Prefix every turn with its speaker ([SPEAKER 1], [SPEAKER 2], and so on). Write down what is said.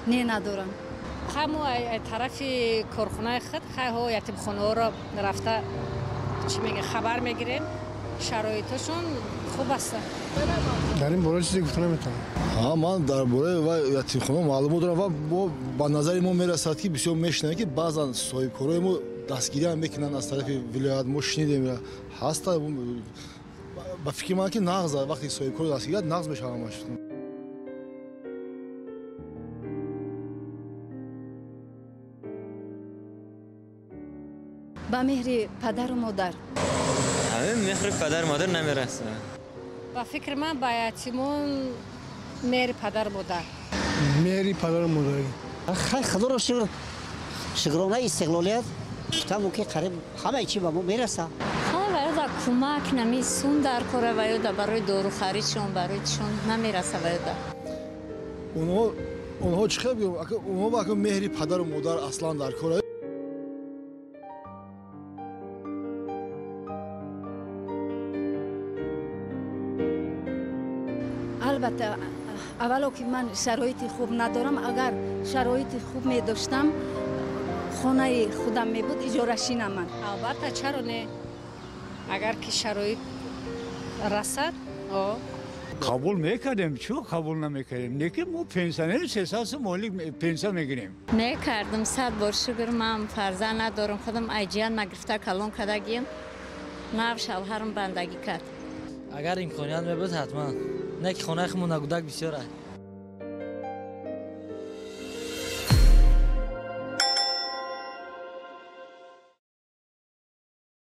[SPEAKER 1] Не, надорам.
[SPEAKER 2] Ҳамо тарафи корхонаи худ хайҳо ятимхонаҳоро рафта чӣ мега хабар мегирем, шароиташон хуб аст.
[SPEAKER 3] Дар ин бора чизе гуфта наметавонам.
[SPEAKER 4] Ман дар бораи ятимхона маълумот дорам ва ба назари мо мерасад, ки бисёр мешунавем, ки баъзан соҳибкорои мо дастгириам мекунанд аз тарафи вилоят. Мо шунидем, ҳаста. Ба фикри ман, ки нағз, вақте соҳибкор дастгирад, нағз мешавад ҳамаш.
[SPEAKER 1] Ба меҳри падару модар.
[SPEAKER 5] Ҳамин меҳри падару модар намерасад.
[SPEAKER 2] Ба фикри ман, ба ятимон меҳри падару модар.
[SPEAKER 3] Меҳри падару модарӣ.
[SPEAKER 6] Хай, худоро шукр, шукронаи истиқлолият тамом, ки қариб ҳамаи чӣ ба мо мерасад.
[SPEAKER 7] Хай, ваёда кӯмак намисун дар кора, ваёда барои дорухаридшон, барои чишон намераса ваёда.
[SPEAKER 4] Онҳо чӣ хел бигӯям, онҳо меҳри падару модар аслан дар кора.
[SPEAKER 1] Албатта, аввало ки ман шароити хуб надорам. Агар шароити хуб медоштам, хонаи худам мебуд, иҷорашинам ман.
[SPEAKER 2] Албатта, чаро не, агар ки шароит расад.
[SPEAKER 8] Қабул мекардем, чӯ қабул намекардем? Лекин мо пенсионери, 300 сум ойлик пенсия мегирем.
[SPEAKER 7] Мекардам, сад бор шукр. Ман фарзанд надорам, худам айҷиян ма гирифта калон кардагием, нав шавҳарам бандагӣ кард.
[SPEAKER 9] Агар имконият мебуд, ҳатман. Не ки хонаи худмон нагудак бисёр.